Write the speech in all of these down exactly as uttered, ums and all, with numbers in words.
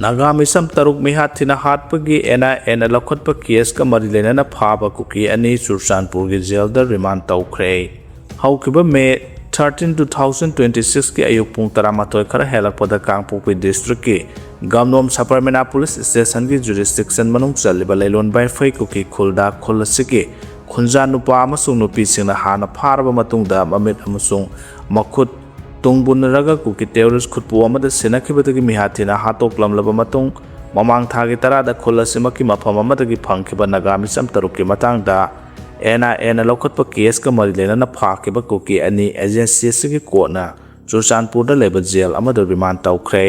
ꯅꯥꯒꯥ ꯃꯤꯆꯝ ꯇꯔꯨꯛ ꯃꯤꯍꯥꯠ ꯊꯤꯅ ꯍꯥꯠꯄꯒꯤ ꯑꯦꯟ ꯑꯥꯏ ꯑꯦꯅ ꯂꯧꯈꯠꯄ ꯀꯦꯁꯀ ꯃꯔꯤ ꯂꯩꯅꯅ ꯐꯥꯕ ꯀꯨꯀꯤ ꯑꯅꯤ ꯆꯨꯔꯆꯥꯟꯄꯨꯔꯒꯤ ꯖꯦꯜꯗ ꯔꯤꯃꯥꯟ ꯇꯧꯈ꯭ꯔꯦ꯫ ꯍꯧꯈꯤꯕ ꯃꯦ ꯊꯥꯔꯇꯤꯟ, ꯇꯨ ꯊꯥꯎꯖꯟ ꯇ꯭ꯋꯦꯟꯇꯤ ꯁꯤꯛꯁꯀꯤ ꯑꯌꯨꯛ ꯄꯨꯡ ꯇꯔꯥꯃꯥꯊꯣꯏ ꯈꯔ ꯍꯦꯜꯂꯛꯄꯗ ꯀꯥꯡꯄꯣꯛꯄꯤ ꯗꯤꯁꯇ꯭ꯔꯤꯛꯀꯤ ꯒꯝꯂꯣꯝ ꯁꯕꯔꯃꯤꯅꯥ ꯄꯨꯂꯤꯁ ꯁ꯭ꯇꯦꯁꯟꯒꯤ ꯖꯨꯔꯤꯁꯗꯤꯛꯁꯟ ꯃꯅꯨꯡ ꯆꯜꯂꯤꯕ ꯂꯩꯂꯣꯟ ꯕꯥꯏꯐꯩ ꯀꯨꯀꯤ ꯈꯨꯜꯗ ꯈꯨꯜ ꯑꯁꯤꯒꯤ ꯈꯨꯟꯖꯥ ꯅꯨꯄꯥ ꯑꯃꯁꯨꯡ ꯅꯨꯄꯤꯁꯤꯡꯅ ꯍꯥꯟꯅ ꯐꯥꯔꯕ ꯃꯇꯨꯡꯗ ꯃꯃꯤꯠ ꯑꯃꯁꯨꯡ ꯃꯈꯨꯠ ꯇꯨꯡꯕꯨꯟꯅꯔꯒ ꯀꯨꯀꯤ ꯇꯦꯔꯣꯔꯤꯁ ꯈꯨꯠꯄꯨ ꯑꯃꯗ ꯁꯤꯟꯅꯈꯤꯕꯗꯒꯤ ꯃꯤꯍꯥꯠ ꯊꯤꯅ ꯍꯥꯠꯇꯣꯛꯂꯝꯂꯕ ꯃꯇꯨꯡ, ꯃꯃꯥꯡ ꯊꯥꯒꯤ ꯇꯔꯥꯗ ꯈꯨꯜ ꯑꯁꯤꯃꯛꯀꯤ ꯃꯐꯝ ꯑꯃꯗꯒꯤ ꯐꯪꯈꯤꯕ ꯅꯥꯒꯥ ꯃꯤꯆꯝ ꯇꯔꯨꯛꯀꯤ ꯃꯇꯥꯡꯗ ꯑꯦꯟ ꯑꯥꯏ ꯑꯦꯅ ꯂꯧꯈꯠꯄ ꯀꯦꯁꯀ ꯃꯔꯤ ꯂꯩꯅꯅ ꯐꯥꯈꯤꯕ ꯀꯨꯀꯤ ꯑꯅꯤ ꯑꯦꯖꯦꯟꯁꯤ ꯑꯁꯤꯒꯤ ꯀꯣꯔꯠꯅ ꯆꯨꯔꯆꯥꯟꯄꯨꯔꯗ ꯂꯩꯕ ꯖꯦꯜ ꯑꯃꯗ ꯔꯤꯃꯥꯟ ꯇꯧꯈ꯭ꯔꯦ꯫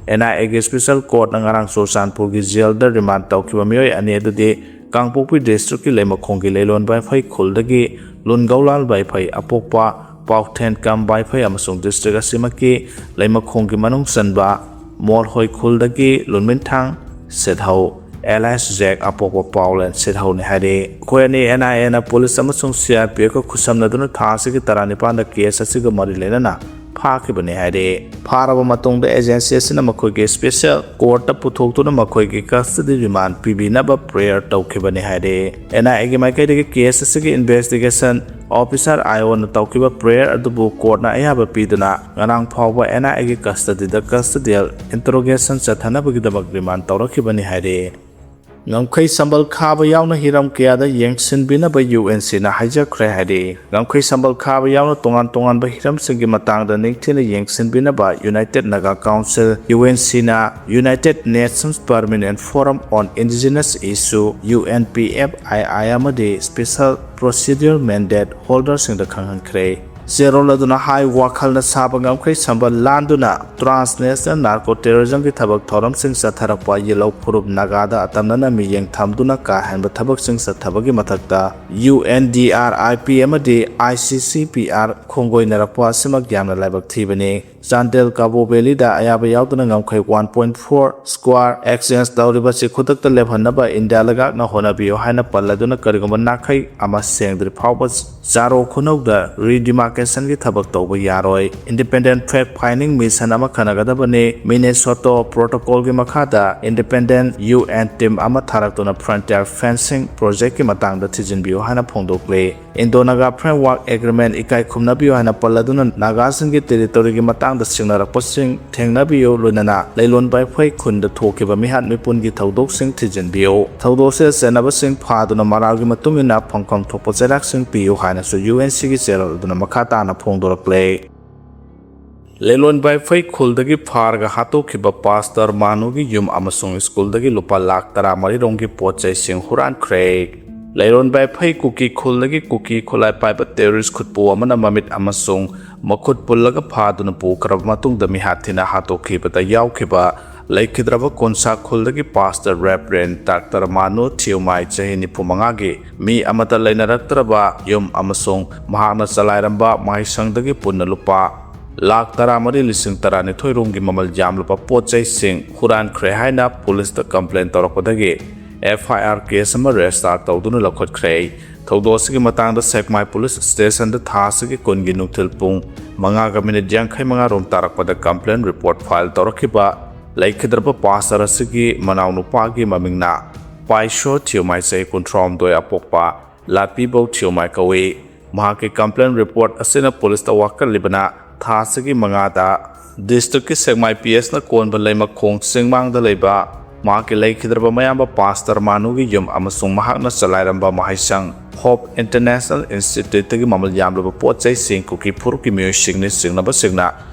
ꯑꯦꯟ ꯑꯥꯏ ꯑꯦꯒꯤ ꯁ꯭ꯄꯦꯁꯦꯜ ꯀꯣꯔꯠꯅ ꯉꯔꯥꯡ ꯆꯨꯔꯆꯥꯟꯄꯨꯔꯒꯤ ꯖꯦꯜꯗ ꯔꯤꯃꯥꯟ ꯇꯧꯈꯤꯕ ꯃꯤꯑꯣꯏ ꯑꯅꯤ ꯑꯗꯨꯗꯤ ꯀꯥꯡꯄꯣꯛꯄꯤ ꯗꯤꯁꯇ꯭ꯔꯤꯛꯀꯤ ꯂꯩꯃꯈꯣꯡꯒꯤ ꯂꯩꯂꯣꯟ ꯕꯥꯏꯐꯩ ꯈꯨꯜꯗꯒꯤ ꯂꯨꯟꯒꯧꯂꯥꯜ ꯕꯥꯏꯐꯩ, ꯑꯄꯣꯛꯄ ꯄꯥꯎꯊꯦꯟꯀꯝ ꯕꯥꯏꯐꯩ ꯑꯃꯁꯨꯡ ꯗꯤꯁꯇ꯭ꯔꯤꯛ ꯑꯁꯤꯃꯛꯀꯤ ꯂꯩꯃꯈꯣꯡꯒꯤ ꯃꯅꯨꯡ ꯆꯟꯕ ꯃꯣꯜꯍꯣꯏ ꯈꯨꯜꯗꯒꯤ ꯂꯨꯟꯃꯤꯟꯊꯥꯡ ꯁꯦꯠꯍꯧ ꯑꯦꯂꯥꯏꯁ ꯖꯦꯛ, ꯑꯄꯣꯛꯄ ꯄꯥꯎꯂꯦꯟ ꯁꯦꯠꯍꯧꯅꯤ ꯍꯥꯏꯔꯤ꯫ ꯃꯈꯣꯏ ꯑꯅꯤ ꯑꯦꯟ ꯑꯥꯏ ꯑꯦꯅ ꯄꯨꯂꯤꯁ ꯑꯃꯁꯨꯡ ꯁꯤ ꯑꯥꯔ ꯄꯤ ꯑꯦꯐꯀ ꯈꯨꯠꯁꯝꯅꯗꯨꯅ ꯊꯥ ꯑꯁꯤꯒꯤ ꯇꯔꯥꯅꯤꯄꯥꯟꯗ ꯀꯦꯁ ꯑꯁꯤꯒ ꯃꯔꯤ ꯂꯩꯅꯅ ꯐꯥꯈꯤꯕꯅꯤ ꯍꯥꯏꯔꯤ꯫ ꯐꯥꯔꯕ ꯃꯇꯨꯡꯗ ꯑꯦꯖꯦꯟꯁꯤ ꯑꯁꯤꯅ ꯃꯈꯣꯏꯒꯤ ꯁ꯭ꯄꯦꯁꯦꯜ ꯀꯣꯔꯠꯇ ꯄꯨꯊꯣꯛꯇꯨꯅ ꯃꯈꯣꯏꯒꯤ ꯀꯁꯇꯗꯤ ꯔꯤꯃꯥꯟ ꯄꯤꯕꯤꯅꯕ ꯄ꯭ꯔꯦꯌꯔ ꯇꯧꯈꯤꯕꯅꯤ ꯍꯥꯏꯔꯤ꯫ ꯑꯦꯟ ꯑꯥꯏ ꯑꯦꯒꯤ ꯃꯥꯏꯀꯩꯗꯒꯤ ꯀꯦꯁ ꯑꯁꯤꯒꯤ ꯏꯟꯚꯦꯁꯇꯤꯒꯦꯁꯟ ꯑꯣꯐꯤꯁꯥꯔ ꯑꯥꯏ ꯑꯣꯅ ꯇꯧꯈꯤꯕ ꯄ꯭ꯔꯦꯌꯔ ꯑꯗꯨꯕꯨ ꯀꯣꯔꯠꯅ ꯑꯌꯥꯕ ꯄꯤꯗꯨꯅ ꯉꯔꯥꯡ ꯐꯥꯎꯕ ꯑꯦꯟ ꯑꯥꯏ ꯑꯦꯒꯤ ꯀꯁꯇꯗꯤꯗ ꯀꯁꯇꯗꯤꯌꯦꯜ ꯏꯟꯇꯔꯣꯒꯦꯁꯟ ꯆꯠꯊꯅꯕꯒꯤꯗꯃꯛ ꯔꯤꯃꯥꯟ ꯇꯧꯔꯛꯈꯤꯕꯅꯤ ꯍꯥꯏꯔꯤ꯫ ꯉꯝꯈꯩ ꯁꯝꯕꯜ ꯈꯥꯕ ꯌꯥꯎꯅ ꯍꯤꯔꯝ ꯀꯌꯥꯗ ꯌꯦꯡꯁꯤꯟꯕꯤꯅꯕ ꯌꯨ ꯑꯦꯟ ꯁꯤꯅ ꯍꯥꯏꯖꯈ꯭ꯔꯦ ꯍꯥꯏꯔꯤ꯫ ꯉꯝꯈꯩ ꯁꯝꯕꯜ ꯈꯥꯕ ꯌꯥꯎꯅ ꯇꯣꯉꯥꯟ ꯇꯣꯉꯥꯟꯕ ꯍꯤꯔꯝꯁꯤꯡꯒꯤ ꯃꯇꯥꯡꯗ ꯅꯤꯡꯊꯤꯅ ꯌꯦꯡꯁꯤꯟꯕꯤꯅꯕ united Naga council, U N ꯁꯤꯅ United Nations Permanent Forum on Indigenous Issue, U N P F I I, ꯑꯃꯗꯤ ꯁ꯭ꯄꯦꯁꯦꯜ ꯄ꯭ꯔꯣꯁꯤꯗ꯭ꯌꯨꯔ ꯃꯦꯟꯗꯦꯠ ꯍꯣꯜꯗꯔꯁꯤꯡꯗ ꯈꯪꯍꯟꯈ꯭ꯔꯦ꯫ ꯆꯦꯔꯣꯜ ꯑꯗꯨꯅ ꯍꯥꯏ, ꯋꯥꯈꯜꯅ ꯁꯥꯕ ꯉꯝꯈꯩ ꯁꯝꯕꯜ ꯂꯥꯟꯗꯨꯅ ꯇ꯭ꯔꯥꯟꯁꯅꯦꯁꯅꯦꯜ ꯅꯥꯔꯀꯣ ꯇꯦꯔꯣꯔꯤꯖꯝꯒꯤ ꯊꯕꯛ ꯊꯧꯔꯝꯁꯤꯡ ꯆꯠꯊꯔꯛꯄ ꯌꯦꯜꯍꯧ ꯐꯨꯔꯨꯞ ꯅꯥꯒꯥꯗ ꯑꯇꯝꯅꯅ ꯃꯤꯠꯌꯦꯡ ꯊꯝꯗꯨꯅ ꯀꯥ ꯍꯦꯟꯕ ꯊꯕꯛꯁꯤꯡ ꯆꯠꯊꯕꯒꯤ ꯃꯊꯛꯇ U N D R I P ꯑꯃꯗꯤ ꯑꯥꯏ ꯁꯤ ꯁꯤ ꯄꯤ ꯑꯥꯔ ꯈꯣꯡꯒꯣꯏꯅꯔꯛꯄ ꯑꯁꯤꯃꯛ ꯌꯥꯝꯅ ꯂꯥꯏꯕꯛ ꯊꯤꯕꯅꯤ꯫ ꯆꯥꯟꯗꯦꯜ ꯀꯥꯕꯣ ꯚꯦꯂꯤꯗ ꯑꯌꯥꯕ ꯌꯥꯎꯗꯅ ꯉꯝꯈꯩ one point four square exchange ꯇꯧꯔꯤꯕꯁꯤ ꯈꯨꯗꯛꯇ ꯂꯦꯞꯍꯟꯅꯕ ꯏꯟꯗꯤꯌꯥ ꯂꯩꯉꯥꯛꯅ ꯍꯣꯠꯅꯕꯤꯌꯨ ꯍꯥꯏꯅ ꯄꯜꯂꯗꯨꯅ ꯀꯔꯤꯒꯨꯝꯕ ꯅꯥꯈꯩ ꯑꯃ ꯁꯦꯡꯗ꯭ꯔꯤ ꯐꯥꯎꯕ ꯆꯥꯔꯣ ꯈꯨꯅꯧꯗ ꯔꯤꯗꯤꯃꯥꯔꯀꯦꯁꯟ ꯒꯤ ꯊꯕꯛ ꯇꯧꯕ ꯌꯥꯔꯣꯏ꯫ Independent fact finding mission ꯑꯃ ꯈꯟꯅꯒꯗꯕꯅꯤ꯫ Minnesota protocol ꯒꯤ ꯃꯈꯥꯗ independent U N team ꯑꯃ ꯊꯥꯔꯛꯇꯨꯅ frontier fencing project ꯀꯤ ꯃꯇꯥꯡꯗ ꯊꯤꯖꯤꯟꯕꯤꯌꯨ ꯍꯥꯏꯅ ꯐꯣꯡꯗꯣꯛꯂꯤ꯫ Indo-Naga Framework Agreement ꯏꯀꯥꯏ ꯈꯨꯝꯅꯕꯤꯌꯨ ꯍꯥꯏꯅ ꯄꯜꯂꯗꯨꯅ ꯅꯥꯒꯥꯁꯤꯡꯒꯤ territory ꯒꯤ ꯃꯇꯥꯡꯗ ꯁꯤꯡꯅꯔꯛꯄꯁꯤꯡ ꯊꯦꯡꯅꯕꯤꯌꯨ, ꯂꯣꯏꯅꯅ ꯂꯩꯂꯣꯟ ꯕꯥꯏꯐꯩ ꯈꯨꯜꯗ ꯊꯣꯛꯈꯤꯕ ꯃꯤꯍꯥꯠ ꯃꯤꯄꯨꯟꯒꯤ ꯊꯧꯗꯣꯛꯁꯤꯡ ꯊꯤꯖꯤꯟꯕꯤꯌꯨ꯫ ꯊꯧꯗꯣꯛꯁꯤꯗ ꯆꯦꯟꯅꯕꯁꯤꯡ ꯐꯥꯗꯨꯅ ꯃꯔꯥꯜꯒꯤ ꯃꯇꯨꯡ ꯏꯟꯅ ꯐꯪꯐꯝ ꯊꯣꯛꯄ ꯆꯩꯔꯥꯛꯁꯤꯡ ꯄꯤꯌꯨ ꯍꯥꯏꯅꯁꯨ U N C ꯒꯤ ꯆꯦꯔꯣꯜ ꯑꯗꯨꯅ ꯃꯈꯥ ꯇꯥꯅ ꯐꯣꯡꯗꯣꯔꯛꯂꯦ꯫ ꯂꯩꯂꯣꯟ ꯕꯥꯏꯐꯩ ꯈꯨꯜꯗꯒꯤ ꯐꯥꯔꯒ ꯍꯥꯠꯇꯣꯛꯈꯤꯕ ꯄꯥꯁꯇꯔ ꯃꯥꯅꯨꯒꯤ ꯌꯨꯝ ꯑꯃꯁꯨꯡ ꯁ꯭ꯀꯨꯜꯗꯒꯤ ꯂꯨꯄꯥ ꯂꯥꯈ ꯇꯔꯥꯃꯔꯤ ꯔꯣꯝꯒꯤ ꯄꯣꯠ ꯆꯩꯁꯤꯡ ꯍꯨꯔꯥꯟꯈ꯭ꯔꯦ꯫ ꯂꯩꯂꯣꯟ ꯕꯥꯏꯐꯩ ꯀꯨꯀꯤ ꯈꯨꯜꯗꯒꯤ ꯀꯨꯀꯤ ꯈꯨꯠꯂꯥꯏ ꯄꯥꯏꯕ terrorist ꯈꯨꯠꯄꯨ ꯑꯃꯅ ꯃꯃꯤꯠ ꯑꯃꯁꯨꯡ ꯃꯈꯨꯠ ꯄꯨꯜꯂꯒ ꯐꯥꯗꯨꯅ ꯄꯨꯈ꯭ꯔꯕ ꯃꯇꯨꯡꯗ ꯃꯤꯍꯥꯠ ꯊꯤꯅ ꯍꯥꯠꯇꯣꯛꯈꯤꯕꯗ ꯌꯥꯎꯈꯤꯕ ꯂꯩꯈꯤꯗ꯭ꯔꯕ ꯀꯣꯟꯁꯥ ꯈꯨꯜꯗꯒꯤ ꯄꯥꯁꯇꯔ ꯔꯦꯚꯔꯦꯟ ꯗꯥꯛꯇꯔ ꯃꯥꯅꯨ ꯊꯤꯌꯨꯃꯥꯏ, ꯆꯍꯤ ꯅꯤꯐꯨ ꯃꯉꯥꯒꯤ, ꯃꯤ ꯑꯃꯠꯇ ꯂꯩꯅꯔꯛꯇ꯭ꯔꯕ ꯌꯨꯝ ꯑꯃꯁꯨꯡ ꯃꯍꯥꯛꯅ ꯆꯂꯥꯏꯔꯝꯕ ꯃꯍꯩꯁꯪꯗꯒꯤ ꯄꯨꯟꯅ ꯂꯨꯄꯥ ꯂꯥꯈ ꯇꯔꯥꯃꯔꯤ ꯂꯤꯁꯤꯡ ꯇꯔꯥꯅꯤꯊꯣꯏ ꯔꯣꯝꯒꯤ ꯃꯃꯜ ꯌꯥꯝꯂꯕ ꯄꯣꯠ ꯆꯩꯁꯤꯡ ꯍꯨꯔꯥꯟꯈ꯭ꯔꯦ ꯍꯥꯏꯅ ꯄꯨꯂꯤꯁꯇ complain ꯇꯧꯔꯛꯄꯗꯒꯤ F I R case ꯑꯃ register ꯇꯧꯗꯨꯅ ꯂꯧꯈꯠꯈ꯭ꯔꯦ꯫ ꯊꯧꯗꯣꯛ ꯑꯁꯤꯒꯤ ꯃꯇꯥꯡꯗ ꯁꯦꯛꯃꯥꯏ ꯄꯨꯂꯤꯁ ꯁ꯭ꯇꯦꯁꯟꯗ ꯊꯥ ꯑꯁꯤꯒꯤ ꯀꯨꯟꯒꯤ ꯅꯨꯡꯊꯤꯜ ꯄꯨꯡ ꯃꯉꯥꯒ ꯃꯤꯅꯤꯠ ꯌꯥꯡꯈꯩ ꯃꯉꯥ ꯔꯣꯝ ꯇꯥꯔꯛꯄꯗ complaint report file ꯇꯧꯔꯛꯈꯤꯕ ꯂꯩꯈꯤꯗ꯭ꯔꯕ ꯄꯥꯁꯇꯔ ꯑꯁꯤꯒꯤ ꯃꯅꯥꯎꯅꯨꯄꯥꯒꯤ ꯃꯃꯤꯡꯅ ꯄꯥꯏꯁꯣ ꯊꯤꯌꯨꯃꯥꯏ, ꯆꯍꯤ ꯀꯨꯟꯊ꯭ꯔꯥꯍꯨꯝꯗꯣꯏ, ꯑꯄꯣꯛꯄ ꯂꯥꯠꯄꯤꯕꯧ ꯊꯤꯌꯨꯃꯥꯏ ꯀꯧꯏ꯫ ꯃꯍꯥꯛꯀꯤ complaint report ꯑꯁꯤꯅ ꯄꯨꯂꯤꯁꯇ ꯋꯥꯀꯠꯂꯤꯕꯅ ꯊꯥ ꯑꯁꯤꯒꯤ ꯃꯉꯥꯗ district ꯀꯤ ꯁꯦꯛꯃꯥꯏ P S ꯅ ꯀꯣꯟꯕ ꯂꯩꯃꯈꯣꯡ ꯆꯤꯡꯃꯥꯡꯗ ꯂꯩꯕ ꯃꯍꯥꯛꯀꯤ ꯂꯩꯈꯤꯗ꯭ꯔꯕ ꯃꯌꯥꯝꯕ ꯄꯥꯁꯇꯔ ꯃꯥꯅꯨꯒꯤ ꯌꯨꯝ ꯑꯃꯁꯨꯡ ꯃꯍꯥꯛꯅ ꯆꯂꯥꯏꯔꯝꯕ ꯃꯍꯩꯁꯪ Hope International Institute ꯇꯒꯤ ꯃꯃꯜ ꯌꯥꯝꯂꯕ ꯄꯣꯠ ꯆꯩꯁꯤꯡ ꯀꯨꯀꯤ ꯐꯨꯔꯨꯞꯀꯤ ꯃꯤꯑꯣꯏꯁꯤꯡꯅꯤ ꯆꯤꯡꯅꯕꯁꯤꯡꯅ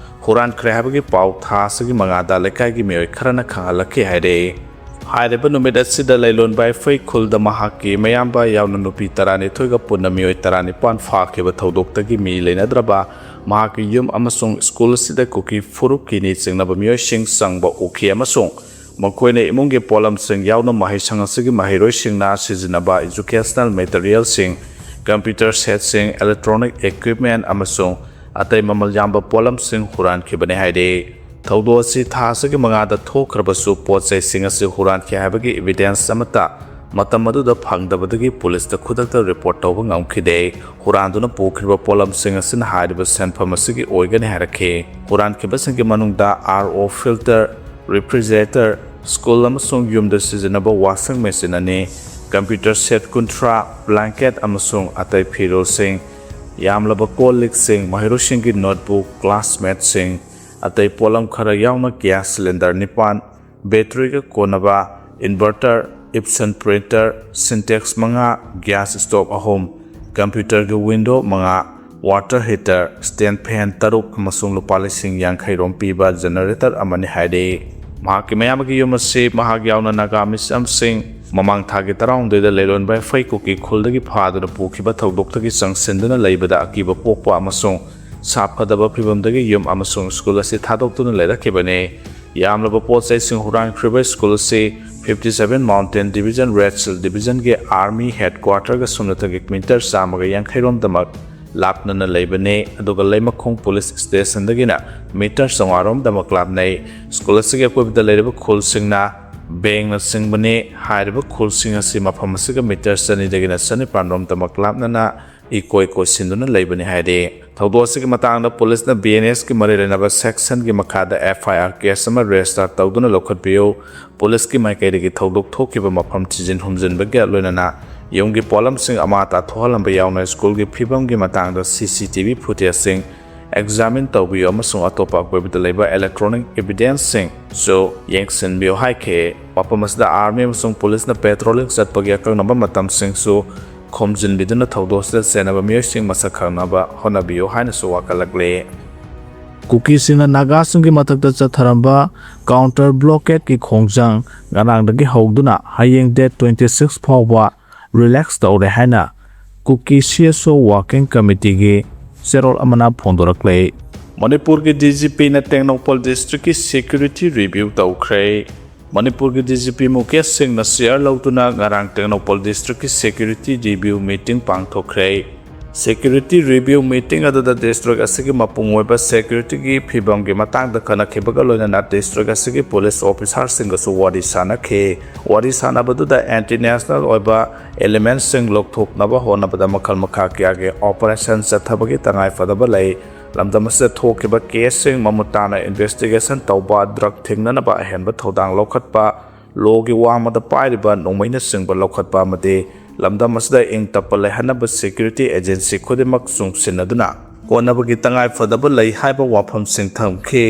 ꯍꯨꯔꯥꯟꯈ꯭ꯔꯦ ꯍꯥꯏꯕꯒꯤ ꯄꯥꯎ ꯊꯥ ꯑꯁꯤꯒꯤ ꯃꯉꯥꯗ ꯂꯩꯀꯥꯏꯒꯤ ꯃꯤꯑꯣꯏ ꯈꯔꯅ ꯈꯪꯍꯜꯂꯛꯈꯤ ꯍꯥꯏꯔꯦ꯫ ꯍꯥꯏꯔꯤꯕ ꯅꯨꯃꯤꯠ ꯑꯁꯤꯗ ꯂꯩꯂꯣꯟ ꯕꯥꯏꯐꯩ ꯈꯨꯜꯗ ꯃꯍꯥꯛꯀꯤ ꯃꯌꯥꯝꯕ ꯌꯥꯎꯅ ꯅꯨꯄꯤ ꯇꯔꯥꯅꯤꯊꯣꯏꯒ ꯄꯨꯟꯅ ꯃꯤꯑꯣꯏ ꯇꯔꯥꯅꯤꯄꯥꯟ ꯐꯥꯈꯤꯕ ꯊꯧꯗꯣꯛꯇꯒꯤ ꯃꯤ ꯂꯩꯅꯗ꯭ꯔꯕ ꯃꯍꯥꯛꯀꯤ ꯌꯨꯝ ꯑꯃꯁꯨꯡ ꯁ꯭ꯀꯨꯜ ꯑꯁꯤꯗ ꯀꯨꯀꯤ ꯐꯨꯔꯨꯞꯀꯤ ꯅꯤ ꯆꯤꯡꯅꯕ ꯃꯤꯑꯣꯏꯁꯤꯡ ꯆꯪꯕ ꯎꯈꯤ ꯑꯃꯁꯨꯡ ꯃꯈꯣꯏꯅ ꯏꯃꯨꯡꯒꯤ ꯄꯣꯠꯂꯝꯁꯤꯡ ꯌꯥꯎꯅ ꯃꯍꯩꯁꯪ ꯑꯁꯤꯒꯤ ꯃꯍꯩꯔꯣꯏꯁꯤꯡꯅ ꯁꯤꯖꯤꯟꯅꯕ educational material ꯁꯤꯡ, computer set ꯁꯤꯡ, electronic equipment ꯑꯃꯁꯨꯡ ꯑꯇꯩ ꯃꯃꯜ ꯌꯥꯝꯕ ꯄꯣꯠꯂꯝꯁꯤꯡ ꯍꯨꯔꯥꯟꯈꯤꯕꯅꯤ ꯍꯥꯏꯔꯤ꯫ ꯊꯧꯗꯣꯛ ꯑꯁꯤ ꯊꯥ ꯑꯁꯤꯒꯤ ꯃꯉꯥꯗ ꯊꯣꯛꯈ꯭ꯔꯕꯁꯨ, ꯄꯣꯠ ꯆꯩꯁꯤꯡ ꯑꯁꯤ ꯍꯨꯔꯥꯟꯈꯤ ꯍꯥꯏꯕꯒꯤ evidence ꯑꯃꯠꯇ ꯃꯇꯝ ꯑꯗꯨꯗ ꯐꯪꯗꯕꯗꯒꯤ ꯄꯨꯂꯤꯁꯇ ꯈꯨꯗꯛꯇ ꯔꯤꯄꯣꯔꯠ ꯇꯧꯕ ꯉꯝꯈꯤꯗꯦ꯫ ꯍꯨꯔꯥꯟꯗꯨꯅ ꯄꯨꯈ꯭ꯔꯤꯕ ꯄꯣꯠꯂꯝꯁꯤꯡ ꯑꯁꯤꯅ ꯍꯥꯏꯔꯤꯕ ꯁꯦꯟꯐꯝ ꯑꯁꯤꯒꯤ ꯑꯣꯏꯒꯅꯤ ꯍꯥꯏꯔꯛꯈꯤ꯫ ꯍꯨꯔꯥꯟꯈꯤꯕꯁꯤꯡꯒꯤ ꯃꯅꯨꯡꯗ RO filter, refrigerator, ꯁ꯭ꯀꯨꯜ ꯑꯃꯁꯨꯡ ꯌꯨꯝꯗ ꯁꯤꯖꯤꯟꯅꯕ washing machine ꯑꯅꯤ, computer set ꯀꯨꯟꯊ꯭ꯔꯥ, blanket ꯑꯃꯁꯨꯡ ꯑꯇꯩ ꯐꯤꯔꯣꯜꯁꯤꯡ, ꯌꯥꯝꯂꯕ ꯀꯣꯜ ꯂꯤꯛꯁꯤꯡ, ꯃꯍꯩꯔꯣꯏꯁꯤꯡꯒꯤ notebook, classmatesꯁꯤꯡ, ꯑꯇꯩ ꯄꯣꯠꯂꯝ ꯈꯔ ꯌꯥꯎꯅ gas cylinder ꯅꯤꯄꯥꯟ, batteryꯒ ꯀꯣꯟꯅꯕ inverter, Epson printer, Sintex ꯃꯉꯥ, gas stove ꯑꯍꯨꯝ, computerꯒꯤ window ꯃꯉꯥ, water heater, stand fan ꯇꯔꯨꯛ ꯑꯃꯁꯨꯡ ꯂꯨꯄꯥ ꯂꯤꯁꯤꯡ ꯌꯥꯡꯈꯩ ꯔꯣꯝ ꯄꯤꯕ generator ꯑꯃꯅꯤ ꯍꯥꯏꯔꯤ꯫ ꯃꯍꯥꯛꯀꯤ ꯃꯌꯥꯝꯕꯒꯤ ꯌꯨꯝ ꯑꯁꯤ ꯃꯍꯥꯛ ꯌꯥꯎꯅ ꯅꯥꯒꯥ ꯃꯤꯆꯝꯁꯤꯡ ꯃꯃꯥꯡ ꯊꯥꯒꯤ ꯇꯔꯥꯍꯨꯝꯗꯣꯏꯗ ꯂꯩꯔꯣꯟꯕ ꯐꯩ ꯀꯨꯀꯤ ꯈꯨꯜꯗꯒꯤ ꯐꯥꯗꯨꯅ ꯄꯨꯈꯤꯕ ꯊꯧꯗꯣꯛꯇꯒꯤ ꯆꯪꯁꯤꯟꯗꯨꯅ ꯂꯩꯕꯗ ꯑꯀꯤꯕ ꯄꯣꯛꯄ ꯑꯃꯁꯨꯡ ꯁꯥꯐꯗꯕ ꯐꯤꯚꯝꯗꯒꯤ ꯌꯨꯝ ꯑꯃꯁꯨꯡ ꯁ꯭ꯀꯨꯜ ꯑꯁꯤ ꯊꯥꯗꯣꯛꯇꯨꯅ ꯂꯩꯔꯛꯈꯤꯕꯅꯤ꯫ ꯌꯥꯝꯂꯕ ꯄꯣꯠ ꯆꯩꯁꯤꯡ ꯍꯨꯔꯥꯟꯈ꯭ꯔꯤꯕ ꯁ꯭ꯀꯨꯜ ꯑꯁꯤ fifty seven Mountain Division Red Shield Divisionꯒꯤ Army Headquarterꯒ ꯁꯨꯞꯅꯇꯒꯤ meter ꯆꯥꯝꯃꯒ ꯌꯥꯡꯈꯩ ꯔꯣꯝꯗꯃꯛ ꯂꯥꯞꯅꯅ ꯂꯩꯕꯅꯤ, ꯑꯗꯨꯒ ꯂꯩꯃꯈꯣꯡ police stationꯗꯒꯤꯅ meter ꯆꯥꯝꯃꯉꯥ ꯔꯣꯝꯗꯃꯛ ꯂꯥꯞꯅꯩ꯫ ꯁ꯭ꯀꯨꯜ ꯑꯁꯤꯒꯤ ꯑꯀꯣꯏꯕꯗ ꯂꯩꯔꯤꯕ ꯈꯨꯜꯁꯤꯡꯅ ꯕꯦꯡꯅꯆꯤꯡꯕꯅꯤ꯫ ꯍꯥꯏꯔꯤꯕ ꯈꯨꯜꯁꯤꯡ ꯑꯁꯤ ꯃꯐꯝ ꯑꯁꯤꯒ meter ꯆꯅꯤꯗꯒꯤꯅ ꯆꯅꯤꯄꯥꯟ ꯔꯣꯝꯗꯃꯛ ꯂꯥꯞꯅꯅ ꯏꯀꯣꯏ ꯀꯣꯏꯁꯤꯟꯗꯨꯅ ꯂꯩꯕꯅꯤ ꯍꯥꯏꯔꯤ꯫ ꯊꯧꯗꯣꯛ ꯑꯁꯤꯒꯤ ꯃꯇꯥꯡꯗ ꯄꯨꯂꯤꯁꯅ BNSꯀꯤ ꯃꯔꯤ ꯂꯩꯅꯕ sectionꯒꯤ ꯃꯈꯥꯗ FIR case ꯑꯃ register ꯇꯧꯗꯨꯅ ꯂꯧꯈꯠꯄꯤꯌꯨ꯫ ꯄꯨꯂꯤꯁꯀꯤ ꯃꯥꯏꯀꯩꯗꯒꯤ ꯊꯧꯗꯣꯛ ꯊꯣꯛꯈꯤꯕ ꯃꯐꯝ ꯊꯤꯖꯤꯟ ꯍꯨꯝꯖꯤꯟꯕꯒ ꯂꯣꯏꯅꯅ ꯌꯨꯝꯒꯤ ꯄꯣꯠꯂꯝꯁꯤꯡ ꯑꯃꯥꯡ ꯑꯇꯥ ꯊꯣꯛꯍꯜꯂꯝꯕ ꯌꯥꯎꯅ ꯁ꯭ꯀꯨꯜꯒꯤ ꯐꯤꯕꯝꯒꯤ ꯃꯇꯥꯡꯗ CCTV footageꯁꯤꯡ examine ꯇꯧꯕꯤꯌꯨ ꯑꯃꯁꯨꯡ ꯑꯇꯣꯞꯄ ꯑꯀꯣꯏꯕꯗ ꯂꯩꯕ electronic evidenceꯁꯤꯡꯁꯨ ꯌꯦꯡꯁꯤꯟꯕꯤꯌꯨ ꯍꯥꯏꯈꯤ꯫ ꯃꯐꯝ ꯑꯁꯤꯗ army ꯑꯃꯁꯨꯡ ꯄꯨꯂꯤꯁꯅ patrolling ꯆꯠꯄꯒꯤ ꯑꯀꯛꯅꯕ ꯃꯇꯝꯁꯤꯡꯁꯨ ꯈꯣꯝꯖꯤꯟꯕꯤꯗꯨꯅ ꯊꯧꯗꯣꯛ ꯑꯁꯤꯗ ꯆꯦꯟꯅꯕ ꯃꯤꯑꯣꯏꯁꯤꯡ ꯃꯁꯛ ꯈꯪꯅꯕ ꯍꯣꯠꯅꯕꯤꯌꯨ ꯍꯥꯏꯅꯁꯨ ꯋꯥꯀꯠꯂꯛꯂꯤ꯫ ꯀꯨꯀꯤꯁꯤꯡꯅ ꯅꯥꯒꯥꯁꯤꯡꯒꯤ ꯃꯊꯛꯇ ꯆꯠꯊꯔꯝꯕ counter blockadeꯀꯤ ꯈꯣꯡꯖꯪ ꯉꯔꯥꯡꯗꯒꯤ ꯍꯧꯗꯨꯅ ꯍꯌꯦꯡ date twenty six ꯐꯥꯎꯕ relax ꯇꯧꯔꯦ ꯍꯥꯏꯅ ꯀꯨꯀꯤ CSO Working Committeeꯒꯤ ꯆꯦꯔꯣꯜ ꯑꯃꯅ ꯐꯣꯡꯗꯣꯔꯛꯂꯦ꯫ ꯃꯅꯤꯄꯨꯔꯒꯤ DGPꯅ ꯇꯦꯡꯅꯧꯄꯜ districtꯀꯤ security review ꯇꯧꯈ꯭ꯔꯦ꯫ ꯃꯅꯤꯄꯨꯔꯒꯤ DGP ꯃꯨꯀꯦꯁ ꯁꯤꯡꯅ chair ꯂꯧꯗꯨꯅ ꯉꯔꯥꯡ Tengnoupal districtꯀꯤ security review meeting ꯄꯥꯡꯊꯣꯛꯈ꯭ꯔꯦ꯫ Security review meeting ꯑꯗꯨꯗ district ꯑꯁꯤꯒꯤ ꯃꯄꯨꯡ ꯑꯣꯏꯕ security ꯒꯤ ꯐꯤꯕꯝꯒꯤ ꯃꯇꯥꯡꯗ ꯈꯟꯅꯈꯤꯕꯒ ꯂꯣꯏꯅꯅ district ꯑꯁꯤꯒꯤ police officer ꯁꯤꯡꯒꯁꯨ ꯋꯥꯔꯤ ꯁꯥꯅꯈꯤ꯫ ꯋꯥꯔꯤ ꯁꯥꯅꯕꯗꯨꯗ anti national ꯑꯣꯏꯕ element ꯁꯤꯡ ꯂꯧꯊꯣꯛꯅꯕ ꯍꯣꯠꯅꯕꯗ ꯃꯈꯜ ꯃꯈꯥ ꯀꯌꯥꯒꯤ operation ꯆꯠꯊꯕꯒꯤ ꯇꯉꯥꯏ ꯐꯗꯕ ꯂꯩ꯫ ꯂꯝꯗꯝ ꯑꯁꯤꯗ ꯊꯣꯛꯈꯤꯕ case ꯁꯤꯡ ꯃꯃꯨꯠ ꯇꯥꯅ investigation ꯇꯧꯕ, drug ꯊꯤꯡꯅꯅꯕ ꯑꯍꯦꯟꯕ ꯊꯧꯗꯥꯡ ꯂꯧꯈꯠꯄ, law ꯒꯤ ꯋꯥꯡꯃꯗ ꯄꯥꯏꯔꯤꯕ ꯅꯣꯡꯃꯩꯅꯆꯤꯡꯕ ꯂꯧꯈꯠꯄ ꯑꯃꯗꯤ ꯂꯝꯗꯝ ꯑꯁꯤꯗ ꯏꯪ ꯇꯞꯄ ꯂꯩꯍꯟꯅꯕ security agency ꯈꯨꯗꯤꯡꯃꯛ ꯆꯨꯡꯁꯤꯟꯅꯗꯨꯅ ꯍꯣꯠꯅꯕꯒꯤ ꯇꯉꯥꯏ ꯐꯗꯕ ꯂꯩ ꯍꯥꯏꯕ ꯋꯥꯐꯝꯁꯤꯡ ꯊꯝꯈꯤ꯫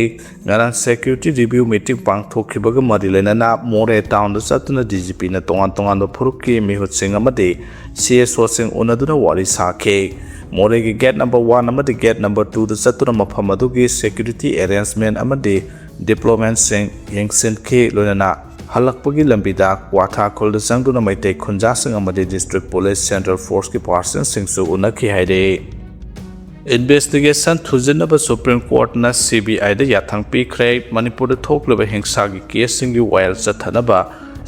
ꯉꯔꯥꯡ security review meeting ꯄꯥꯡꯊꯣꯛꯈꯤꯕꯒ ꯃꯔꯤ ꯂꯩꯅꯅ ꯃꯣꯔꯦ town ꯗ ꯆꯠꯇꯨꯅ D G P ꯅ ꯇꯣꯉꯥꯟ ꯇꯣꯉꯥꯟꯕ ꯐꯨꯔꯨꯞꯀꯤ ꯃꯤꯍꯨꯠꯁꯤꯡ ꯑꯃꯗꯤ C S O ꯁꯤꯡ ꯎꯅꯗꯨꯅ ꯋꯥꯔꯤ ꯁꯥꯈꯤ꯫ ꯃꯣꯔꯦꯒꯤ gate number one ꯑꯃꯗꯤ gate number two ꯗ ꯆꯠꯇꯨꯅ ꯃꯐꯝ ꯑꯗꯨꯒꯤ security arrangement ꯑꯃꯗꯤ development ꯁꯤꯡ ꯌꯦꯡꯁꯤꯟꯈꯤ꯫ ꯂꯣꯏꯅꯅ ꯍꯜꯂꯛꯄꯒꯤ ꯂꯝꯕꯤꯗ ꯀ꯭ꯋꯥꯊꯥ ꯈꯨꯜꯗ ꯆꯪꯗꯨꯅ ꯃꯩꯇꯩ ꯈꯨꯟꯖꯥꯁꯤꯡ ꯑꯃꯗꯤ district police, central force ꯀꯤ personnel ꯁꯤꯡꯁꯨ ꯎꯅꯈꯤ ꯍꯥꯏꯔꯤ꯫ Investigation ꯊꯨꯖꯤꯟꯅꯕ Supreme Court ꯅ C B I ꯗ ꯌꯥꯊꯪ ꯄꯤꯈ꯭ꯔꯦ꯫ ꯃꯅꯤꯄꯨꯔꯗ ꯊꯣꯛꯂꯤꯕ ꯍꯤꯡꯁꯥꯒꯤ case ꯁꯤꯡꯒꯤ ꯋꯥꯌꯦꯜ ꯆꯠꯊꯅꯕ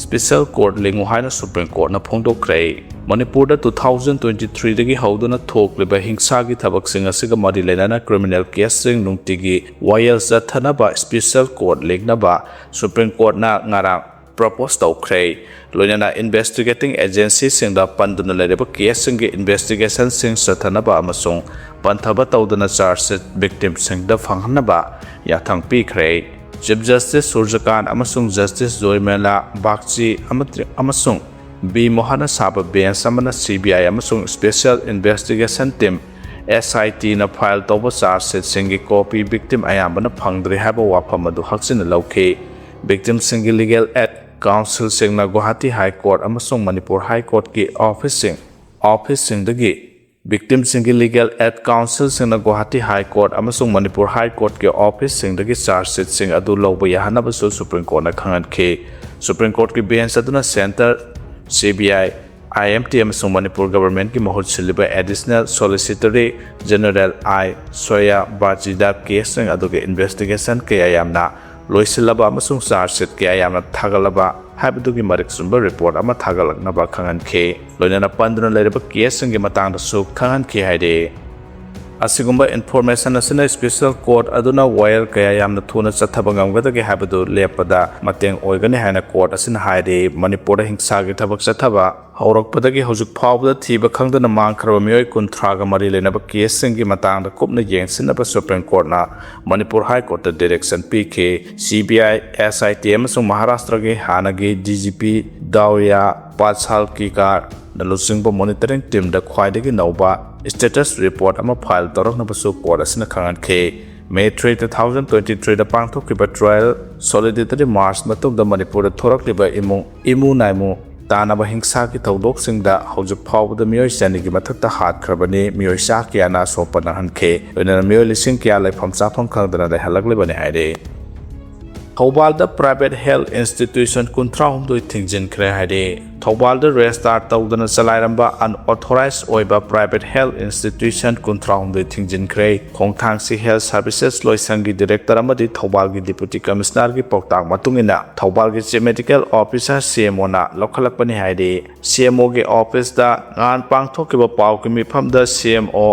special court ꯂꯤꯡꯉꯨ ꯍꯥꯏꯅ Supreme Court ꯅ ꯐꯣꯡꯗꯣꯛꯈ꯭ꯔꯦ꯫ ꯃꯅꯤꯄꯨꯔꯗ two thousand twenty three ꯗꯒꯤ ꯍꯧꯗꯨꯅ ꯊꯣꯛꯂꯤꯕ ꯍꯤꯡꯁꯥꯒꯤ ꯊꯕꯛꯁꯤꯡ ꯑꯁꯤꯒ ꯃꯔꯤ ꯂꯩꯅꯅ criminal case ꯁꯤꯡ ꯅꯨꯡꯇꯤꯒꯤ ꯋꯥꯌꯦꯜ ꯆꯠꯊꯅꯕ special court ꯂꯤꯡꯅꯕ Supreme Court ꯅ ꯉꯔꯥꯡ propose ꯇꯧꯈ꯭ꯔꯦ꯫ ꯂꯣꯏꯅꯅ investigating agency ꯁꯤꯡꯗ ꯄꯟꯗꯨꯅ ꯂꯩꯔꯤꯕ case ꯁꯤꯡꯒꯤ investigation ꯁꯤꯡ ꯆꯠꯊꯅꯕ ꯑꯃꯁꯨꯡ ꯄꯟꯊꯕ ꯇꯧꯗꯅ charge sheet victim ꯁꯤꯡꯗ ꯐꯪꯍꯟꯅꯕ ꯌꯥꯊꯪ ꯄꯤꯈ꯭ꯔꯦ꯫ Chief Justice ꯁꯨꯔꯖꯀꯥꯟ ꯑꯃꯁꯨꯡ Justice ꯖꯣꯏꯃꯦꯂꯥ ꯕꯥꯒꯆꯤ ꯑꯃꯗꯤ, ꯑꯃꯁꯨꯡ B ꯃꯣꯍꯟꯅ ꯁꯥꯕ bench ꯑꯃꯅ C B I ꯑꯃꯁꯨꯡ Special Investigation Team, S I T ꯅ file ꯇꯧꯕ charge sheet ꯁꯤꯡꯒꯤ copy victim ꯑꯌꯥꯝꯕꯅ ꯐꯪꯗ꯭ꯔꯤ ꯍꯥꯏꯕ ꯋꯥꯐꯝ ꯑꯗꯨ ꯍꯛꯆꯤꯟꯅ ꯂꯧꯈꯤ꯫ Victim ꯁꯤꯡꯒꯤ legal aid counsel ꯁꯤꯡꯅ Guwahati High Court ꯑꯃꯁꯨꯡ Manipur High Court ꯀꯤ office ꯁꯤꯡ, office ꯁꯤꯡꯗꯒꯤ victim ꯁꯤꯡꯒꯤ legal aid counsel ꯁꯤꯡꯅ Guwahati High Court ꯑꯃꯁꯨꯡ Manipur High Court ꯀꯤ office ꯁꯤꯡꯗꯒꯤ charge sheet ꯁꯤꯡ ꯑꯗꯨ ꯂꯧꯕ ꯌꯥꯍꯟꯅꯕꯁꯨ Supreme Court ꯅ ꯈꯪꯍꯟꯈꯤ꯫ Supreme Court ꯀꯤ bench ꯑꯗꯨꯅ centre, C B I, I M T ꯑꯃꯁꯨꯡ ꯃꯅꯤꯄꯨꯔ government ꯀꯤ ꯃꯍꯨꯠ ꯁꯤꯜꯂꯤꯕ Additional Solicitor General I soya ꯕꯥꯖꯤꯗ case ꯁꯤꯡ ꯑꯗꯨꯒꯤ investigation ꯀꯌꯥ ꯌꯥꯝꯅ ꯂꯣꯏꯁꯤꯜꯂꯕ ꯑꯃꯁꯨꯡ ꯆꯥꯔꯖ ꯁꯤꯠ ꯀꯌꯥ ꯌꯥꯝꯅ ꯊꯥꯒꯠꯂꯕ ꯍꯥꯏꯕꯗꯨꯒꯤ ꯃꯔꯤꯛ ꯆꯨꯝꯕ ꯔꯤꯄꯣꯔꯠ ꯑꯃ ꯊꯥꯒꯠꯂꯛꯅꯕ ꯈꯪꯍꯟꯈꯤ꯫ ꯂꯣꯏꯅꯅ ꯄꯟꯗꯨꯅ ꯂꯩꯔꯤꯕ ꯀꯦꯁꯁꯤꯡꯒꯤ ꯃꯇꯥꯡꯗꯁꯨ ꯈꯪꯍꯟꯈꯤ ꯍꯥꯏꯔꯤ꯫ ꯑꯁꯤꯒꯨꯝꯕ ꯏꯟꯐꯣꯔꯃꯦꯁꯟ ꯑꯁꯤꯅ ꯁ꯭ꯄꯦꯁꯦꯜ ꯀꯣꯔꯠ ꯑꯗꯨꯅ ꯋꯥꯌꯦꯜ ꯀꯌꯥ ꯌꯥꯝꯅ ꯊꯨꯅ ꯆꯠꯊꯕ ꯉꯝꯒꯗꯒꯦ ꯍꯥꯏꯕꯗꯨ ꯂꯦꯞꯄꯗ ꯃꯇꯦꯡ ꯑꯣꯏꯒꯅꯤ ꯍꯥꯏꯅ ꯀꯣꯔꯠ ꯑꯁꯤꯅ ꯍꯥꯏꯔꯤ꯫ ꯃꯅꯤꯄꯨꯔꯗ ꯍꯤꯡꯁꯥꯒꯤ ꯊꯕꯛ ꯆꯠꯊꯕ ꯍꯧꯔꯛꯄꯗꯒꯤ ꯍꯧꯖꯤꯛ ꯐꯥꯎꯕꯗ ꯊꯤꯕ ꯈꯪꯗꯅ ꯃꯥꯡꯈ꯭ꯔꯕ ꯃꯤꯑꯣꯏ ꯀꯨꯟꯊ꯭ꯔꯥꯒ ꯃꯔꯤ ꯂꯩꯅꯕ ꯀꯦꯁꯁꯤꯡꯒꯤ ꯃꯇꯥꯡꯗ ꯀꯨꯞꯅ ꯌꯦꯡꯁꯤꯟꯅꯕ ꯁꯨꯄ꯭ꯔꯤꯝ ꯀꯣꯔꯠꯅ ꯃꯅꯤꯄꯨꯔ ꯍꯥꯏ ꯀꯣꯔꯠꯇ ꯗꯤꯔꯦꯛꯁꯟ ꯄꯤꯈꯤ꯫ ꯁꯤ ꯕꯤ ꯑꯥꯏ, ꯑꯦꯁ ꯑꯥꯏ ꯇꯤ ꯑꯃꯁꯨꯡ ꯃꯍꯥꯔꯥꯁꯇ꯭ꯔꯒꯤ ꯍꯥꯟꯅꯒꯤ ꯗꯤ ꯖꯤ ꯄꯤ ꯗꯥꯎꯌꯥ ꯄꯥꯁꯥꯜꯀꯤꯀꯥꯔꯅ ꯂꯨꯆꯤꯡꯕ ꯃꯣꯅꯤꯇꯔꯤꯡ ꯇꯤꯝꯗ ꯈ꯭ꯋꯥꯏꯗꯒꯤ ꯅꯧꯕ ꯁ꯭ꯇꯦꯇꯁ ꯔꯤꯄꯣꯔꯠ ꯑꯃ ꯐꯥꯏꯜ ꯇꯧꯔꯛꯅꯕꯁꯨ ꯀꯣꯔꯠ ꯑꯁꯤꯅ ꯈꯪꯍꯟꯈꯤ꯫ May three, two thousand twenty ꯊ꯭ꯔꯤꯗ ꯄꯥꯡꯊꯣꯛꯈꯤꯕ ꯇ꯭ꯔꯥꯏꯌꯦꯜ ꯁꯣꯂꯤꯗꯤꯇꯔꯤ ꯃꯥꯔꯆ ꯃꯇꯨꯡꯗ ꯃꯅꯤꯄꯨꯔꯗ ꯊꯣꯔꯛꯂꯤꯕ ꯏꯃꯨꯡ, ꯏꯃꯨ ꯅꯥꯏꯃꯨ ꯇꯥꯅꯕ ꯍꯤꯡꯁꯥꯒꯤ ꯊꯧꯗꯣꯛꯁꯤꯡꯗ ꯍꯧꯖꯤꯛ ꯐꯥꯎꯕꯗ ꯃꯤꯑꯣꯏ ꯆꯅꯤꯒꯤ ꯃꯊꯛꯇ ꯍꯥꯠꯈ꯭ꯔꯕꯅꯤ, ꯃꯤꯑꯣꯏ ꯆꯥ ꯀꯌꯥꯅ ꯑꯁꯣꯛꯄ ꯅꯪꯍꯟꯈꯤ, ꯂꯣꯏꯅꯅ ꯃꯤꯑꯣꯏ ꯂꯤꯁꯤꯡ ꯀꯌꯥ ꯂꯩꯐꯝ ꯆꯥꯐꯝ ꯈꯪꯗꯅ ꯂꯩꯍꯜꯂꯛꯂꯤꯕꯅꯤ ꯍꯥꯏꯔꯤ꯫ ꯊꯧꯕꯥꯜꯗ ꯄ꯭ꯔꯥꯏꯚꯦꯠ ꯍꯦꯜꯊ ꯏꯟꯁꯇꯤꯇ꯭ꯌꯨꯁꯟ ꯀꯨꯟꯊ꯭ꯔꯥꯍꯨꯝꯗꯣꯏ ꯊꯤꯡꯖꯤꯟꯈ꯭ꯔꯦ ꯍꯥꯏꯔꯤ꯫ ꯊꯧꯕꯥꯜꯗ ꯔꯦꯖꯤꯁꯇꯥꯔ ꯇꯧꯗꯅ ꯆꯂꯥꯏꯔꯝꯕ ꯑꯟꯑꯣꯊꯣꯔꯥꯏꯖ ꯑꯣꯏꯕ ꯄ꯭ꯔꯥꯏꯚꯦꯠ ꯍꯦꯜꯊ ꯏꯟꯁꯇꯤꯇ꯭ꯌꯨꯁꯟ ꯀꯨꯟꯊ꯭ꯔꯥꯍꯨꯝꯗꯣꯏ ꯊꯤꯡꯖꯤꯟꯈ꯭ꯔꯦ꯫ ꯈꯣꯡꯊꯥꯡꯁꯤ ꯍꯦꯜꯊ ꯁꯔꯚꯤꯁꯦꯁ ꯂꯣꯏꯁꯪꯒꯤ ꯗꯤꯔꯦꯛꯇꯔ ꯑꯃꯗꯤ ꯊꯧꯕꯥꯜꯒꯤ ꯗꯤꯄꯨꯇꯤ ꯀꯃꯤꯁꯅꯔꯒꯤ ꯄꯥꯎꯇꯥꯛ ꯃꯇꯨꯡ ꯏꯟꯅ ꯊꯧꯕꯥꯜꯒꯤ chief medical officer, C M ꯑꯣꯅ ꯂꯧꯈꯠꯂꯛꯄꯅꯤ ꯍꯥꯏꯔꯤ꯫ ꯁꯤ ꯑꯦꯝ ꯑꯣꯒꯤ ꯑꯣꯐꯤꯁꯇ ꯉꯍꯥꯟ ꯄꯥꯡꯊꯣꯛꯈꯤꯕ ꯄꯥꯎꯒꯤ ꯃꯤꯐꯝꯗ ꯁꯤ ꯑꯦꯝ ꯑꯣ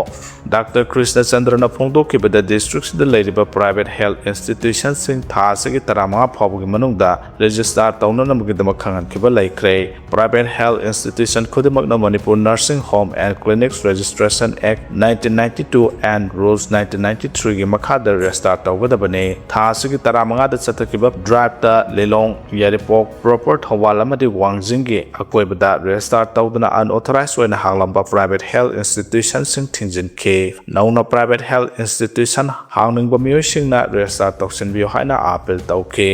ꯗꯥꯛꯇꯔ ꯀ꯭ꯔꯤꯁꯅꯆꯟꯗ꯭ꯔꯅ ꯐꯣꯡꯗꯣꯛꯈꯤꯕꯗ, ꯗꯤꯁꯇ꯭ꯔꯤꯛꯁꯤꯗ ꯂꯩꯔꯤꯕ ꯄ꯭ꯔꯥꯏꯚꯦꯠ ꯍꯦꯜꯊ ꯏꯟꯁꯇꯤꯇ꯭ꯌꯨꯁꯟꯁꯤꯡ ꯊꯥ ꯑꯁꯤꯒꯤ ꯇꯔꯥꯃꯉꯥ ꯐꯥꯎꯕꯒꯤ ꯃꯅꯨꯡꯗ ꯔꯦꯖꯤꯁꯇꯥꯔ ꯇꯧꯅꯅꯕꯒꯤꯗꯃꯛ ꯈꯪꯍꯟꯈꯤꯕ ꯂꯩꯈ꯭ꯔꯦ꯫ ꯄ꯭ꯔꯥꯏꯚꯦꯠ ꯍꯦꯜꯊ ꯏꯟꯁꯇꯤꯇ꯭ꯌꯨꯁꯟ ꯈꯨꯗꯤꯡꯃꯛꯅ Manipur nursing home and clinics registration act nineteen ninety two and rules nineteen ninety ꯊ꯭ꯔꯤꯒꯤ ꯃꯈꯥꯗ ꯔꯦꯖꯤꯁꯇꯥꯔ ꯇꯧꯒꯗꯕꯅꯤ꯫ ꯊꯥ ꯑꯁꯤꯒꯤ ꯇꯔꯥꯃꯉꯥꯗ ꯆꯠꯊꯈꯤꯕ ꯗ꯭ꯔꯥꯏꯚꯇ ꯂꯤꯂꯣꯡ, ꯌꯥꯏꯔꯤꯄꯣꯛ, ꯄ꯭ꯔꯣꯄꯔ ꯊꯧꯕꯥꯜ ꯑꯃꯗꯤ ꯋꯥꯡꯖꯤꯡꯒꯤ ꯑꯀꯣꯏꯕꯗ ꯔꯦꯖꯤꯁꯇꯥꯔ ꯇꯧꯗꯨꯅ ꯑꯟꯑꯣꯊꯣꯔꯥꯏꯖ ꯑꯣꯏꯅ ꯍꯥꯡꯂꯝꯕ ꯄ꯭ꯔꯥꯏꯚꯦꯠ ꯍꯦꯜꯊ ꯏꯟꯁꯇꯤꯇ꯭ꯌꯨꯁꯟꯁꯤꯡ ꯊꯤꯡꯖꯤꯟꯈꯤ꯫ ꯅꯧꯅ ꯄ꯭ꯔꯥꯏꯚꯦꯠ ꯍꯦꯜꯊ ꯏꯟꯁꯇꯤꯇ꯭ꯌꯨꯁꯟ ꯍꯥꯡꯅꯤꯡꯕ ꯃꯤꯑꯣꯏꯁꯤꯡꯅ ꯔꯦꯖꯤꯁꯇꯥꯔ ꯇꯧꯁꯤꯟꯕꯤꯌꯨ ꯍꯥꯏꯅ ꯑꯥꯄꯤꯜ ꯇꯧꯈꯤ꯫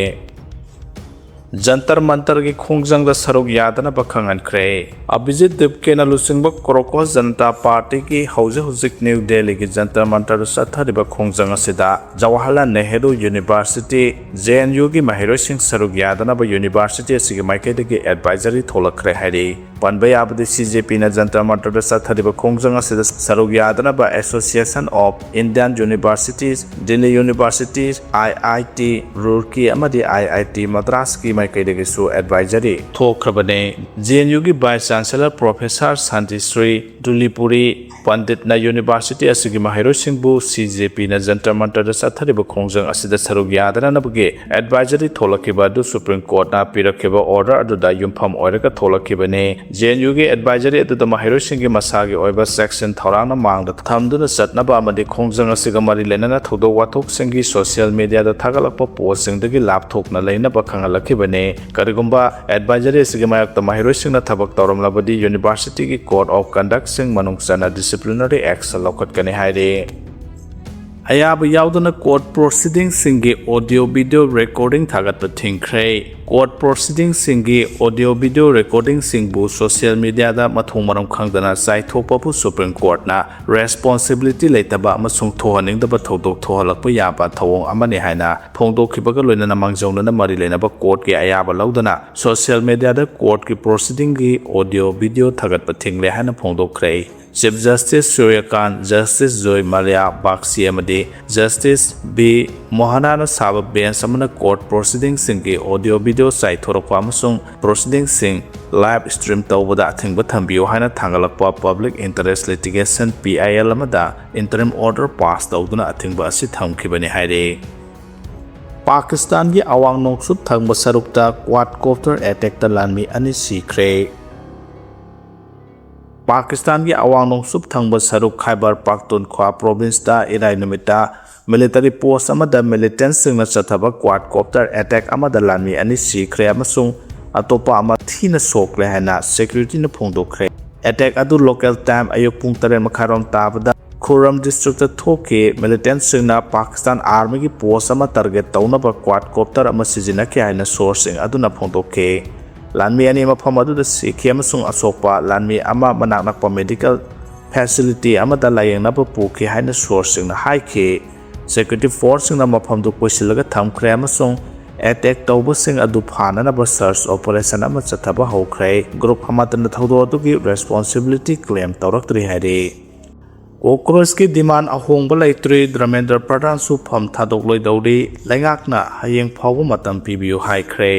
ꯖꯟꯇꯔ ꯃꯟꯇꯔꯒꯤ ꯈꯣꯡꯖꯪꯗ ꯁꯔꯨꯛ ꯌꯥꯗꯅꯕ ꯈꯪꯍꯟꯈ꯭ꯔꯦ꯫ ꯑꯚꯤꯖꯤꯠ ꯗꯤꯞꯀꯦꯅ ꯂꯨꯆꯤꯡꯕ ꯀ꯭ꯔꯣꯀꯣꯁ ꯖꯅꯇꯥ ꯄꯥꯔꯇꯤꯒꯤ ꯍꯧꯖꯤꯛ ꯍꯧꯖꯤꯛ ꯅ꯭ꯌꯨ ꯗꯦꯜꯂꯤꯒꯤ ꯖꯟꯇꯔ ꯃꯟꯇꯔꯗ ꯆꯠꯊꯔꯤꯕ ꯈꯣꯡꯖꯪ ꯑꯁꯤꯗ Jawaharlal Nehru university, J N ꯌꯨꯒꯤ ꯃꯍꯩꯔꯣꯏꯁꯤꯡ ꯁꯔꯨꯛ ꯌꯥꯗꯅꯕ ꯌꯨꯅꯤꯚꯔꯁꯤꯇꯤ ꯑꯁꯤꯒꯤ ꯃꯥꯏꯀꯩꯗꯒꯤ ꯑꯦꯗꯚꯥꯏꯖꯔꯤ ꯊꯣꯛꯂꯛꯈ꯭ꯔꯦ ꯍꯥꯏꯔꯤ꯫ ꯄꯟꯕ ꯌꯥꯕꯗꯤ, ꯁꯤ ꯖꯦ ꯄꯤꯅ ꯖꯟꯇꯔ ꯃꯟꯇꯔꯗ ꯆꯠꯊꯔꯤꯕ ꯈꯣꯡꯖꯪ ꯑꯁꯤꯗ ꯁꯔꯨꯛ ꯌꯥꯗꯅꯕ Association of Indian Universities, Delhi University, I I T Roorkee ꯑꯃꯗꯤ ꯑꯥꯏ ꯑꯥꯏ ꯇꯤ ꯃꯗ꯭ꯔꯥꯁꯀꯤ ꯃꯥꯏꯀꯩꯗꯒꯤꯁꯨ ꯑꯦꯗꯚꯥꯏꯖꯔꯤ ꯊꯣꯛꯈ꯭ꯔꯕꯅꯦ꯫ ꯖꯦ ꯑꯦꯟ ꯌꯨꯒꯤ vice chancellor professor Santishree Dhulipudi ꯄꯟꯗꯤꯠꯅ ꯌꯨꯅꯤꯚꯔꯁꯤꯇꯤ ꯑꯁꯤꯒꯤ ꯃꯍꯩꯔꯣꯏꯁꯤꯡꯕꯨ ꯁꯤ ꯖꯦ ꯄꯤꯅ ꯖꯟꯇꯔ ꯃꯟꯇꯔꯗ ꯆꯠꯊꯔꯤꯕ ꯈꯣꯡꯖꯪ ꯑꯁꯤꯗ ꯁꯔꯨꯛ ꯌꯥꯗꯅꯅꯕꯒꯤ ꯑꯦꯗꯚꯥꯏꯖꯔꯤ ꯊꯣꯛꯂꯛꯈꯤꯕ ꯑꯗꯨ ꯁꯨꯄ꯭ꯔꯤꯝ ꯀꯣꯔꯠꯅ ꯄꯤꯔꯛꯈꯤꯕ ꯑꯣꯔꯗꯔ ꯑꯗꯨꯗ ꯌꯨꯝꯐꯝ ꯑꯣꯏꯔꯒ ꯊꯣꯛꯂꯛꯈꯤꯕꯅꯤ꯫ ꯖꯦ ꯑꯦꯟ ꯌꯨꯒꯤ ꯑꯦꯗꯚꯥꯏꯖꯔꯤ ꯑꯗꯨꯗ ꯃꯍꯩꯔꯣꯏꯁꯤꯡꯒꯤ ꯃꯁꯥꯒꯤ ꯑꯣꯏꯕ ꯆꯦꯛꯁꯤꯟ ꯊꯧꯔꯥꯡꯅ ꯃꯥꯡꯗ ꯊꯝꯗꯨꯅ ꯆꯠꯅꯕ ꯑꯃꯗꯤ ꯈꯣꯡꯖꯪ ꯑꯁꯤꯒ ꯃꯔꯤ ꯂꯩꯅꯅ ꯊꯧꯗꯣꯛ ꯋꯥꯊꯣꯛꯁꯤꯡꯒꯤ ꯁꯣꯁꯤꯌꯦꯜ ꯃꯤꯗꯤꯌꯥꯗ ꯊꯥꯒꯠꯂꯛꯄ ꯄꯣꯁꯁꯤꯡꯗꯒꯤ ꯂꯥꯞꯊꯣꯛꯅ ꯂꯩꯅꯕ ꯈꯪꯍꯜꯂꯛꯈꯤꯕꯅꯤ꯫ ꯀꯔꯤꯒꯨꯝꯕ ꯑꯦꯗꯚꯥꯏꯖꯔꯤ ꯑꯁꯤꯒꯤ ꯃꯥꯌꯣꯛꯇ ꯃꯍꯩꯔꯣꯏꯁꯤꯡꯅ ꯊꯕꯛ ꯇꯧꯔꯝꯂꯕꯗꯤ ꯌꯨꯅꯤꯚꯔꯁꯤꯇꯤꯒꯤ ꯀꯣꯗ ꯑꯣꯐ ꯀꯟꯗꯛꯁꯤꯡ ꯃꯅꯨꯡ ꯆꯟꯅ ꯗꯤꯁꯤꯄ꯭ꯂꯤꯅꯔꯤ ꯑꯦꯛꯁꯟ ꯂꯧꯈꯠꯀꯅꯤ ꯍꯥꯏꯔꯤ꯫ ꯑꯌꯥꯕ ꯌꯥꯎꯗꯅ ꯀꯣꯔꯠ ꯄ꯭ꯔꯣꯁꯤꯗꯤꯡꯁꯤꯡꯒꯤ ꯑꯣꯗꯤꯑꯣ ꯚꯤꯗꯤꯑꯣ ꯔꯦꯀꯣꯔꯗꯤꯡ ꯊꯥꯒꯠꯄ ꯊꯤꯡꯈ꯭ꯔꯦ꯫ ꯀꯣꯔꯠ ꯄ꯭ꯔꯣꯁꯤꯗꯤꯡꯁꯤꯡꯒꯤ ꯑꯣꯗꯤꯑꯣ ꯚꯤꯗꯤꯑꯣ ꯔꯦꯀꯣꯔꯗꯤꯡꯁꯤꯡꯕꯨ ꯁꯣꯁꯤꯌꯦꯜ ꯃꯤꯗꯤꯌꯥꯗ ꯃꯊꯣꯡ ꯃꯔꯝ ꯈꯪꯗꯅ ꯆꯥꯏꯊꯣꯛꯄꯕꯨ ꯁꯨꯄ꯭ꯔꯤꯝ ꯀꯣꯔꯠꯅ ꯔꯦꯁꯄꯣꯟꯁꯤꯕꯤꯂꯤꯇꯤ ꯂꯩꯇꯕ ꯑꯃꯁꯨꯡ ꯊꯣꯛꯍꯟꯅꯤꯡꯗꯕ ꯊꯧꯗꯣꯛ ꯊꯣꯛꯍꯜꯂꯛꯄ ꯌꯥꯕ ꯊꯧꯑꯣꯡ ꯑꯃꯅꯤ ꯍꯥꯏꯅ ꯐꯣꯡꯗꯣꯛꯈꯤꯕꯒ ꯂꯣꯏꯅꯅ ꯃꯥꯡꯖꯧꯅꯅ ꯃꯔꯤ ꯂꯩꯅꯕ ꯀꯣꯔꯠꯀꯤ ꯑꯌꯥꯕ ꯂꯧꯗꯅ ꯁꯣꯁꯤꯌꯦꯜ ꯃꯤꯗꯤꯌꯥꯗ ꯀꯣꯔꯠꯀꯤ ꯄ꯭ꯔꯣꯁꯤꯗꯤꯡꯒꯤ ꯑꯣꯗꯤꯑꯣ ꯚꯤꯗꯤꯑꯣ ꯊꯥꯒꯠꯄ ꯊꯤꯡꯂꯦ ꯍꯥꯏꯅ ꯐꯣꯡꯗꯣꯛꯈ꯭ꯔꯦ꯫ Chief justice Suryakant, justice Joymalya Bagchi ꯑꯃꯗꯤ ꯖꯁꯇꯤꯁ ꯕꯤ ꯃꯣꯍꯅꯥꯅ ꯁꯥꯕ ꯕꯦꯟꯆ ꯑꯃꯅ ꯀꯣꯔꯠ ꯄ꯭ꯔꯣꯁꯤꯗꯤꯡꯁꯤꯡꯒꯤ ꯑꯣꯗꯤꯑꯣ ꯚꯤꯗꯤꯑꯣ ꯆꯥꯏꯊꯣꯔꯛꯄ ꯑꯃꯁꯨꯡ ꯄ꯭ꯔꯣꯁꯤꯗꯤꯡꯁꯤꯡ ꯂꯥꯏꯚ ꯁ꯭ꯇ꯭ꯔꯤꯝ ꯇꯧꯕꯗ ꯑꯊꯤꯡꯕ ꯊꯝꯕꯤꯌꯨ ꯍꯥꯏꯅ ꯊꯥꯡꯒꯠꯂꯛꯄ public interest litigation, P I L, ꯑꯃꯗ ꯏꯟꯇꯔꯤꯝ ꯑꯣꯔꯗꯔ ꯄꯥꯁ ꯇꯧꯗꯨꯅ ꯑꯊꯤꯡꯕ ꯑꯁꯤ ꯊꯝꯈꯤꯕꯅꯤ ꯍꯥꯏꯔꯤ꯫ ꯄꯥꯀꯤꯁꯇꯥꯟꯒꯤ ꯑꯋꯥꯡ ꯅꯣꯡꯆꯨꯞ ꯊꯪꯕ ꯁꯔꯨꯛꯇ ꯀ꯭ꯋꯥꯗꯀꯣꯞꯇꯔ ꯑꯦꯇꯦꯛꯇ ꯂꯥꯟꯃꯤ ꯑꯅꯤ ꯁꯤꯈ꯭ꯔꯦ꯫ ꯄꯥꯀꯤꯁꯇꯥꯟꯒꯤ ꯑꯋꯥꯡ ꯅꯣꯡꯆꯨꯞ ꯊꯪꯕ ꯁꯔꯨꯛ ꯈꯥꯏꯕꯔ ꯄꯥꯈꯇꯨꯟꯈ꯭ꯋꯥ ꯄ꯭ꯔꯣꯚꯤꯟꯁꯇ ꯏꯔꯥꯏ ꯅꯨꯃꯤꯠꯇ ꯃꯤꯂꯤꯇꯔꯤ ꯄꯣꯁ ꯑꯃꯗ ꯃꯤꯂꯤꯇꯦꯟꯠꯁꯤꯡꯅ ꯆꯠꯊꯕ ꯀ꯭ꯋꯥꯗꯀꯣꯞꯇꯔ ꯑꯦꯇꯦꯛ ꯑꯃꯗ ꯂꯥꯟꯃꯤ ꯑꯅꯤ ꯁꯤꯈ꯭ꯔꯦ ꯑꯃꯁꯨꯡ ꯑꯇꯣꯞꯄ ꯑꯃ ꯊꯤꯅ ꯁꯣꯛꯂꯦ ꯍꯥꯏꯅ ꯁꯦꯀ꯭ꯌꯨꯔꯤꯇꯤꯅ ꯐꯣꯡꯗꯣꯛꯈ꯭ꯔꯦ꯫ ꯑꯦꯇꯦꯛ ꯑꯗꯨ ꯂꯣꯀꯦꯜ ꯇꯥꯏꯝ ꯑꯌꯨꯛ ꯄꯨꯡ ꯇꯔꯦꯠ ꯃꯈꯥꯏꯔꯣꯝ ꯇꯥꯕꯗ ꯈꯨꯔꯝ ꯗꯤꯁꯇ꯭ꯔꯤꯛꯇ ꯊꯣꯛꯈꯤ꯫ ꯃꯤꯂꯤꯇꯦꯟꯠꯁꯤꯡꯅ ꯄꯥꯀꯤꯁꯇꯥꯟ ꯑꯥꯔꯃꯤꯒꯤ ꯄꯣꯁ ꯑꯃ ꯇꯥꯔꯒꯦꯠ ꯇꯧꯅꯕ ꯀ꯭ꯋꯥꯗ ꯀꯣꯞꯇꯔ ꯑꯃ ꯁꯤꯖꯤꯟꯅꯈꯤ ꯍꯥꯏꯅ ꯁꯣꯔꯁꯁꯤꯡ ꯑꯗꯨꯅ ꯐꯣꯡꯗꯣꯛꯈꯤ꯫ ꯂꯥꯟꯃꯤ ꯑꯅꯤ ꯃꯐꯝ ꯑꯗꯨꯗ ꯁꯤꯈꯤ ꯑꯃꯁꯨꯡ ꯑꯁꯣꯛꯄ ꯂꯥꯟꯃꯤ ꯑꯃ ꯃꯅꯥꯛ ꯅꯛꯄ ꯃꯦꯗꯤꯀꯦꯜ ꯐꯦꯁꯤꯂꯤꯇꯤ ꯑꯃꯗ ꯂꯥꯌꯦꯡꯅꯕ ꯄꯨꯈꯤ ꯍꯥꯏꯅ ꯁꯣꯔꯁꯁꯤꯡꯅ ꯍꯥꯏꯈꯤ꯫ ꯁꯦꯀ꯭ꯌꯨꯔꯤꯇꯤ ꯐꯣꯔꯁꯁꯤꯡꯅ ꯃꯐꯝꯗꯨ ꯀꯣꯏꯁꯤꯜꯂꯒ ꯊꯝꯈ꯭ꯔꯦ ꯑꯃꯁꯨꯡ ꯑꯦꯇꯦꯛ ꯇꯧꯕꯁꯤꯡ ꯑꯗꯨ ꯐꯥꯅꯅꯕ ꯁꯔꯆ ꯑꯣꯄꯔꯦꯁꯟ ꯑꯃ ꯆꯠꯊꯕ ꯍꯧꯈ꯭ꯔꯦ꯫ ꯒ꯭ꯔꯨꯞ ꯑꯃꯠꯇꯅ ꯊꯧꯗꯣꯛ ꯑꯗꯨꯒꯤ ꯔꯦꯁꯄꯣꯟꯁꯤꯕꯤꯂꯤꯇꯤ ꯀ꯭ꯂꯦꯝ ꯇꯧꯔꯛꯇ꯭ꯔꯤ ꯍꯥꯏꯔꯤ꯫ ꯀꯣꯀ꯭ꯔꯣꯆꯀꯤ ꯗꯤꯃꯥꯟ ꯑꯍꯣꯡꯕ ꯂꯩꯇ꯭ꯔꯤ꯫ ꯙꯔꯃꯦꯟꯗ꯭ꯔ ꯄ꯭ꯔꯙꯥꯟꯁꯨ ꯐꯝ ꯊꯥꯗꯣꯛꯂꯣꯏꯗꯧꯔꯤ꯫ ꯂꯩꯉꯥꯛꯅ ꯍꯌꯦꯡ ꯐꯥꯎꯕ ꯃꯇꯝ ꯄꯤꯕꯤꯌꯨ ꯍꯥꯏꯈ꯭ꯔꯦ꯫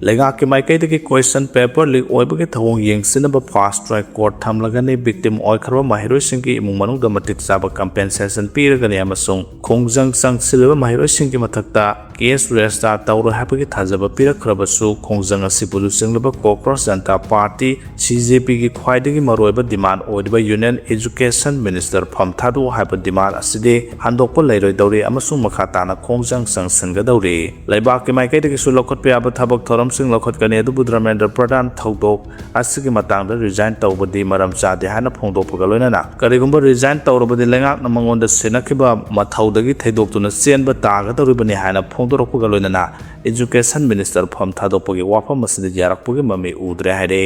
ꯂꯩꯉꯥꯛꯀꯤ ꯃꯥꯏꯀꯩꯗꯒꯤ ꯀꯣꯏꯁꯟ ꯄꯦꯄꯔ ꯂꯤꯛ ꯑꯣꯏꯕꯒꯤ ꯊꯧꯑꯣꯡ ꯌꯦꯡꯁꯤꯟꯅꯕ ꯐꯥꯁꯠ ꯇ꯭ꯔꯦꯛ ꯀꯣꯔꯠ ꯊꯝꯂꯒꯅꯤ꯫ ꯚꯤꯛꯇꯤꯝ ꯑꯣꯏꯈ꯭ꯔꯕ ꯃꯍꯩꯔꯣꯏꯁꯤꯡꯒꯤ ꯏꯃꯨꯡ ꯃꯅꯨꯡꯗ ꯃꯇꯤꯛ ꯆꯥꯕ ꯀꯝꯄꯦꯟꯁꯦꯁꯟ ꯄꯤꯔꯒꯅꯤ ꯑꯃꯁꯨꯡ ꯈꯣꯡꯖꯪ ꯆꯪꯁꯤꯜꯂꯤꯕ ꯃꯍꯩꯔꯣꯏꯁꯤꯡꯒꯤ ꯃꯊꯛꯇ ꯀꯦꯁ ꯔꯦꯖꯤꯁꯇꯥꯔ ꯇꯧꯔꯣꯏ ꯍꯥꯏꯕꯒꯤ ꯊꯥꯖꯕ ꯄꯤꯔꯛꯈ꯭ꯔꯕꯁꯨ, ꯈꯣꯡꯖꯪ ꯑꯁꯤꯕꯨ ꯂꯨꯆꯤꯡꯂꯤꯕ ꯀꯣꯀ꯭ꯔꯣꯆ ꯖꯅꯇꯥ ꯄꯥꯔꯇꯤ, ꯁꯤ ꯖꯦ ꯄꯤꯒꯤ ꯈ꯭ꯋꯥꯏꯗꯒꯤ ꯃꯔꯨꯑꯣꯏꯕ ꯗꯤꯃꯥꯟ ꯑꯣꯏꯔꯤꯕ ꯌꯨꯅꯤꯌꯟ ꯑꯦꯖꯨꯀꯦꯁꯟ ꯃꯤꯅꯤꯁꯇꯔ ꯐꯝ ꯊꯥꯗꯣꯛꯎ ꯍꯥꯏꯕ ꯗꯤꯃꯥꯟ ꯑꯁꯤꯗꯤ ꯍꯟꯗꯣꯛꯄ ꯂꯩꯔꯣꯏꯗꯧꯔꯤ ꯑꯃꯁꯨꯡ ꯃꯈꯥ ꯇꯥꯅ ꯈꯣꯡꯖꯪ ꯆꯪꯁꯤꯟꯒꯗꯧꯔꯤ꯫ ꯂꯩꯕꯥꯛꯀꯤ ꯃꯥꯏꯀꯩꯗꯒꯤꯁꯨ ꯂꯧꯈꯠꯄ ꯌꯥꯕ ꯊꯕꯛ ꯊꯧꯔꯝꯁꯤꯡ ꯂꯧꯈꯠꯀꯅꯤ, ꯑꯗꯨꯕꯨ ꯙꯔꯃꯦꯟꯗ꯭ꯔ ꯄ꯭ꯔꯙꯥꯟ ꯊꯧꯗꯣꯛ ꯑꯁꯤꯒꯤ ꯃꯇꯥꯡꯗ ꯔꯤꯖꯥꯏꯟ ꯇꯧꯕꯗꯤ ꯃꯔꯝ ꯆꯥꯗꯦ ꯍꯥꯏꯅ ꯐꯣꯡꯗꯣꯛꯄꯒ ꯂꯣꯏꯅꯅ, ꯀꯔꯤꯒꯨꯝꯕ ꯔꯤꯖꯥꯏꯟ ꯇꯧꯔꯕꯗꯤ ꯂꯩꯉꯥꯛꯅ ꯃꯉꯣꯟꯗ ꯁꯤꯟꯅꯈꯤꯕ ꯃꯊꯧꯗꯒꯤ ꯊꯩꯗꯣꯛꯇꯨꯅ ꯆꯦꯟꯕ ꯇꯥꯒꯗꯧꯔꯤꯕꯅꯤ ꯍꯥꯏꯅ ꯐꯣꯡꯗꯣꯔꯛꯄꯒ ꯂꯣꯏꯅꯅ, ꯑꯦꯖꯨꯀꯦꯁꯟ ꯃꯤꯅꯤꯁꯇꯔ ꯐꯝ ꯊꯥꯗꯣꯛꯄꯒꯤ ꯋꯥꯐꯝ ꯑꯁꯤꯗ ꯌꯥꯔꯛꯄꯒꯤ ꯃꯃꯤ ꯎꯗ꯭ꯔꯦ ꯍꯥꯏꯔꯦ꯫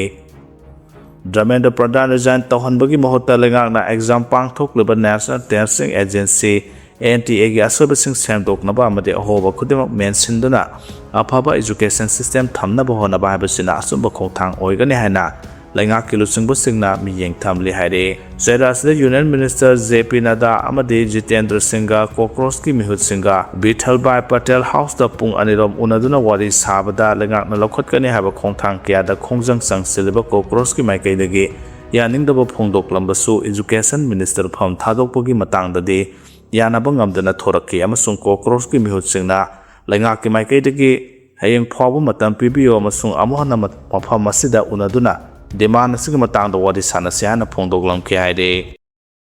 ꯙꯔꯃꯦꯟꯗ꯭ꯔ ꯄ꯭ꯔꯙꯥꯟ ꯔꯤꯖꯥꯏꯟ ꯇꯧꯍꯟꯕꯒꯤ ꯃꯍꯨꯠꯇ ꯂꯩꯉꯥꯛꯅ ꯑꯦꯛꯖꯥꯝ ꯄꯥꯡꯊꯣꯛꯂꯤꯕ national testing agency, N T ꯑꯦꯒꯤ ꯑꯁꯣꯏꯕꯁꯤꯡ ꯁꯦꯝꯗꯣꯛꯅꯕ ꯑꯃꯗꯤ ꯑꯍꯣꯕ ꯈꯨꯗꯤꯡꯃꯛ ꯃꯦꯟꯁꯤꯟꯗꯨꯅ ꯑꯐꯕ ꯑꯦꯖꯨꯀꯦꯁꯟ ꯁꯤꯁꯇꯦꯝ ꯊꯝꯅꯕ ꯍꯣꯠꯅꯕ ꯍꯥꯏꯕꯁꯤꯅ ꯑꯆꯨꯝꯕ ꯈꯣꯡꯊꯥꯡ ꯑꯣꯏꯒꯅꯤ ꯍꯥꯏꯅ ꯂꯩꯉꯥꯛꯀꯤ ꯂꯨꯆꯤꯡꯕꯁꯤꯡꯅ ꯃꯤꯠꯌꯦꯡ ꯊꯝꯂꯤ ꯍꯥꯏꯔꯤ꯫ ꯆꯩꯔꯥ ꯑꯁꯤꯗ ꯌꯨꯅꯤꯌꯟ ꯃꯤꯅꯤꯁꯇꯔ ꯖꯦ ꯄꯤ ꯅꯗꯥ ꯑꯃꯗꯤ ꯖꯤꯇꯦꯟꯗ꯭ꯔ ꯁꯤꯡꯒ ꯀꯣꯀ꯭ꯔꯣꯆꯀꯤ ꯃꯤꯍꯨꯠꯁꯤꯡꯒ ꯕꯤꯊꯜꯚꯥꯏ ꯄꯇꯦꯜ ꯍꯥꯎꯁꯇ ꯄꯨꯡ ꯑꯅꯤꯔꯣꯝ ꯎꯅꯗꯨꯅ ꯋꯥꯔꯤ ꯁꯥꯕꯗ ꯂꯩꯉꯥꯛꯅ ꯂꯧꯈꯠꯀꯅꯤ ꯍꯥꯏꯕ ꯈꯣꯡꯊꯥꯡ ꯀꯌꯥꯗ ꯈꯣꯡꯖꯪ ꯆꯪꯁꯤꯜꯂꯤꯕ ꯀꯣꯀ꯭ꯔꯣꯆꯀꯤ ꯃꯥꯏꯀꯩꯗꯒꯤ ꯌꯥꯅꯤꯡꯗꯕ ꯐꯣꯡꯗꯣꯛꯂꯝꯕꯁꯨ ꯑꯦꯖꯨꯀꯦꯁꯟ ꯃꯤꯅꯤꯁꯇꯔ ꯐꯝ ꯊꯥꯗꯣꯛꯄꯒꯤ ꯃꯇꯥꯡꯗꯗꯤ ꯌꯥꯅꯕ ꯉꯝꯗꯅ ꯊꯣꯔꯛꯈꯤ ꯑꯃꯁꯨꯡ ꯀꯣꯀ꯭ꯔꯣꯆꯀꯤ ꯃꯤꯍꯨꯠꯁꯤꯡꯅ ꯂꯩꯉꯥꯛꯀꯤ ꯃꯥꯏꯀꯩꯗꯒꯤ ꯍꯌꯦꯡ ꯐꯥꯎꯕ ꯃꯇꯝ ꯄꯤꯕꯤꯌꯨ ꯑꯃꯁꯨꯡ ꯑꯃꯨꯛ ꯍꯟꯅ ꯃ-, ꯃꯐꯝ ꯑꯁꯤꯗ ꯎꯅꯗꯨꯅ ꯗꯤꯃꯥꯟ ꯑꯁꯤꯒꯤ ꯃꯇꯥꯡꯗ ꯋꯥꯔꯤ ꯁꯥꯟꯅꯁꯤ ꯍꯥꯏꯅ ꯐꯣꯡꯗꯣꯛꯂꯝꯈꯤ ꯍꯥꯏꯔꯤ꯫